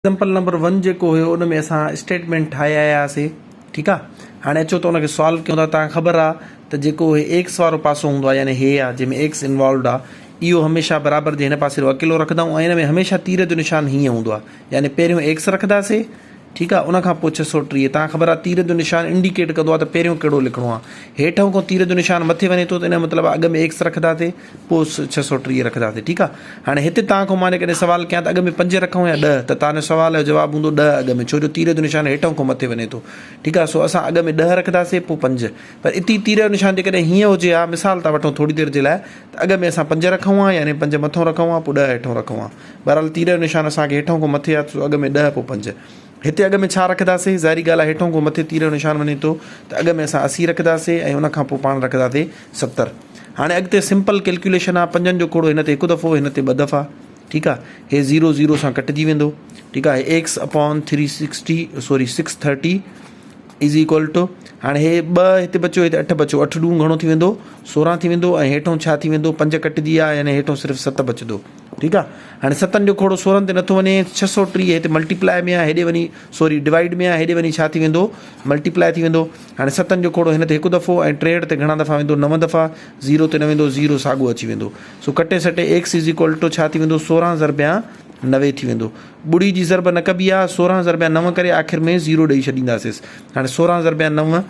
Example number one جيڪو هيو ان ۾ اسان statement ٺاهي آيا هئاسي ٺيڪ آ هاڻي اچو ته ان کي سالو ڪيون ٿا توهان کي خبر آ ته جيڪو هي ايڪس وارو پاسو هوندو آ يعني هي آ جنهن ۾ ايڪس انوالوڊ آ اهو هميشه برابر جي هن پاسي رو اڪيلو رکندا آهيون ۽ ان ۾ هميشه تير جو نشان هيئن هوندو آ يعني پهريون ايڪس رکنداسي ٺيڪ آ ان کان پوء 630 توهان کي خبر آ تير جو نشان انڊيڪيٽ ڪندو آ ته پهريون ڪهڙو لکڻو آ هيٺئون کان تير جو نشان مٿي وڃي ٿو ته ان جو مطلب آ اڳ ۾ ايڪس رکنداسي پوء 630 رکنداسين ٺيڪ آ هاڻي هتي توهان کان مان جيڪڏهن سوال ڪيان ته اڳ ۾ پنج رکون يا ڏهه ته توهان جو سوال جو جواب هوندو ڏهه اڳ ۾ ڇو جو تير جو نشان هيٺئون کان مٿي وڃي ٿو ٺيڪ آ سو اسان اڳ ۾ ڏهه رکنداسين پوء پنج پر اتي تير جو نشان جيڪڏهن هيئن هجي ها مثال ٿا وٺون ٿوري دير جي لاء ته اڳ ۾ اسان پنج رکون ها يعني پنج مٿئون رکون ها پوء ڏهه هيٺئون رکون ها بهرحال تير جو نشان اسان کي هيٺئون کان مٿي آ سو اڳ ۾ ڏهه پوء پنج هتي اڳ ۾ ڇا رکنداسين؟ ظاهري ڳالهه آهي هيٺئون کان مٿي تير جو نشان وڃي ٿو ته اڳ ۾ اسان 80 رکنداسين ۽ ان کان پوء پاڻ رکنداسين 70. هاڻي اڳتي سمپل ڪيلڪيوليشن آهي پنجن جو کوڙو هن تي هڪ دفعو هن تي ٻه دفعا ٺيڪ آهي هي زيرو زيرو سان ڪٽجي ويندو ٺيڪ آهي X upon three sixty sorry six thirty is equal to هاڻي هي ٻه هتي بچيو هتي اٺ بچيو اٺ ڏون گهڻو ٿي ويندو 16 ٿي ويندو ۽ هيٺئون ڇا ٿي ويندو پنج ڪٽجي ويا يعني هيٺئون صرف ست بچندو ٺيڪ آ هاڻي ستن جو کوڙو 16 تي نٿو وڃي 630 هتي ملٽيپلائي ۾ آ هيڏي وڃي سوري ڊوائيڊ ۾ آ هيڏي وڃي ڇا ٿي ويندو ملٽيپلائي ٿي ويندو هاڻي ستن جو کوڙو هن تي هڪ دفعو ۽ 63 تي گهڻا دفعا ويندو نو دفعا زيرو تي نه ويندو زيرو ساڳو اچي ويندو سو ڪٽي city X is equal two ڇا ٿي ويندو 16 ضربيان 90 ٿي ويندو ٻڙي جي ضرب نه ڪبي آ 16 ضربيان 9 ڪري آخر ۾ زيرو ڏئي ڇڏينداسيس هاڻي 16 ضربيان 9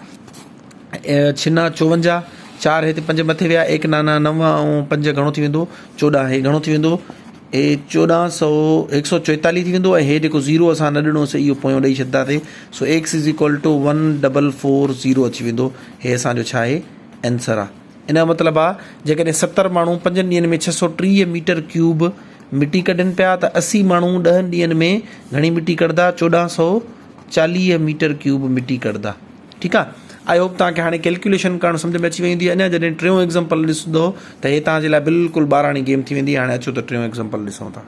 ڇنا 54 چار هتي پنج مٿي ويا ايڪ نانا نو ۽ پنج گهڻو ٿي ويندو 14 هي گهڻو ٿي ويندو هي 1400 144 ٿي ويندو ۽ هي جيڪو زيرو اسان نه ڏنو سي اهو پويون ڏئي ڇڏنداسي سو X is equal to 1440 اچي ويندو هي اسان جو ڇا آهي آنسر آ ان جو مطلب آ جيڪڏهن 70 ماڻهو پنجن ڏينهن ۾ 630 ميٽر ڪيوب مٽي ڪڍن پيا ته 80 ماڻهو ڏهن ڏينهن ۾ گهڻي مٽي ڪڍندا 1440 ميٽر ڪيوب مٽي ڪڍندا ٺيڪ آ I hope توهان کي هاڻي ڪيلڪيوليشن ڪرڻ سمجھ ۾ اچي وئي هوندي اڃا جڏهن ٽيون ايگزامپل ڏسندو ته هي توهان جي لاء بلڪل ٻاراڻي گيم ٿي ويندي هاڻي اچو ته ٽيون ايگزامپل ڏسون ٿا.